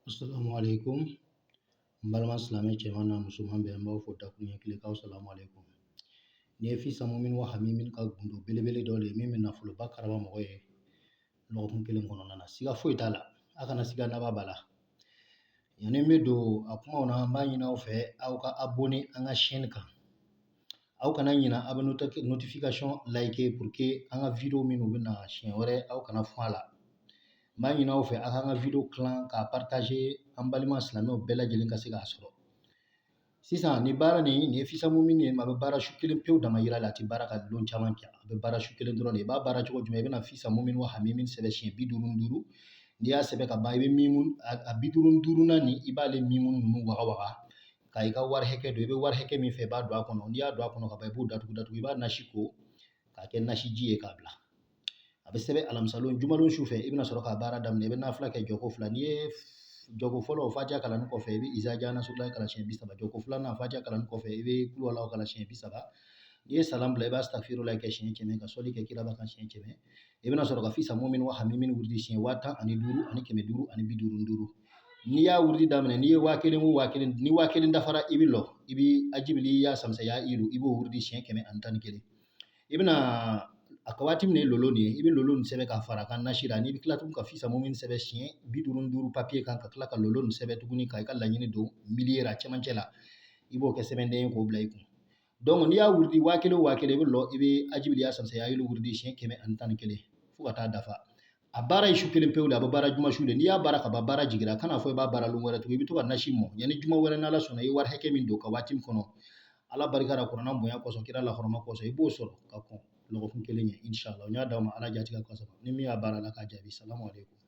Assalamu alaikum. N balima silamɛ cɛman n'a musoman bɛɛ, n b'aw fo dakuruɲɛ kelen k'aw salamu alaikum. Nin ye fisa mumin wa hamimin ka gundo belebele dɔ de ye min bɛ nafoloba karaba mɔgɔ ye lɔgɔkun kelen kɔnɔna na. Siga foyi t'a la, a kana siga naba b'a la. Yanni n bɛ don a kumaw na, n b'a ɲini aw fɛ aw ka abonné an ka chaîne kan. Aw kana ɲina aw bɛ notification like pour que an ka video minnu bɛ na siɲɛ wɛrɛ, aw kana fɔn a la. N b'a ɲini aw fɛ aw k'an ka video tilan k'a partager an balima silamɛw bɛɛ lajɛlen ka se k'a sɔrɔ. Sisan nin baara nin ye fisa mumin ye, a bɛ baara su kelen pewu dama yira la, a tɛ baara ka lon caman kɛ, a bɛ baara su kelen dɔrɔn de. I b'a baara cogo jumɛn? I bɛna fisa mumin wa hamimin sɛbɛn siɲɛ 55. N'i y'a sɛbɛn ka ban, i bɛ mimu a 55nan nin, i b'ale mimu ninnu waga waga ka i ka wari hakɛ don. I bɛ wari hakɛ min fɛ, i b'a don a kɔnɔ. N'i y'a don a kɔnɔ ka ban, i b'o datugu datugu, i b'a nasi ko k'a kɛ nasiji ye k'a bila. A bɛ sɛbɛn alamisalon, jumalon su fɛ i bɛna sɔrɔ k'a baara daminɛ. I bɛ nafila kɛ jɔko fila. N'i ye jɔko fɔlɔ fatiya kalanni kɔfɛ, i bɛ iza jaa nasrulahi kalan siɲɛ 30. Jɔko filanan fatiya kalanni kɔfɛ, i bɛ kuluwalaw kalan siɲɛ 30. N'i ye salam bila, i b'a astafirulahi kɛ siɲɛ 100, ka sɔli kɛ kiraba kan siɲɛ 100. I bɛna sɔrɔ ka fisa mumin wa hamimin wurudi siɲɛ 15,555. N'i y'a wurudi daminɛ, n'i ye 1000 o 1000, ni 1000 dafara, i bɛ lɔ, i bɛ ajibili ya samisa ya ilu, i b'o wurudi siɲɛ 111. I bɛna a ka waati min ye lolo nin ye, i bɛ lolo nin sɛbɛn k'a fara kan nasi la. N'i bɛ tila tugun ka fisa mumin sɛbɛn siɲɛ 55 papiye kan, ka tila ka lolo nin sɛbɛn tuguni ka i ka laɲini don milieu la, cɛmancɛ la, i b'o kɛ sɛbɛnden ye k'o bila i kun. Donc n'i y'a wurudi 1000 o 1000, i bɛ lɔ, i bɛ ajibili ya samisa ya ilu wurudi siɲɛ 111 fo ka taa dafa. A baara ye su kelen pewu de, a bɛ baara juma su de. N'i y'a baara ka ban, baara jigira, kana fɔ i b'a baara lon wɛrɛ tugun. I bɛ to ka nasi mɔ yanni juma wɛrɛ, n'Ala sɔnna, i ye wari hakɛ min don ka waati min kɔnɔ, Ala barika la, kuranna bonya kosɔn, kira lahɔrɔma kosɔn, i b'o sɔrɔ ka kɔn lɔgɔkun kelen ɲɛ, inshallah. N y'a d'aw ma Ala jatigɛ kosɔn. Ni min y'a baara la k'a jaabi. Salamu aleykum.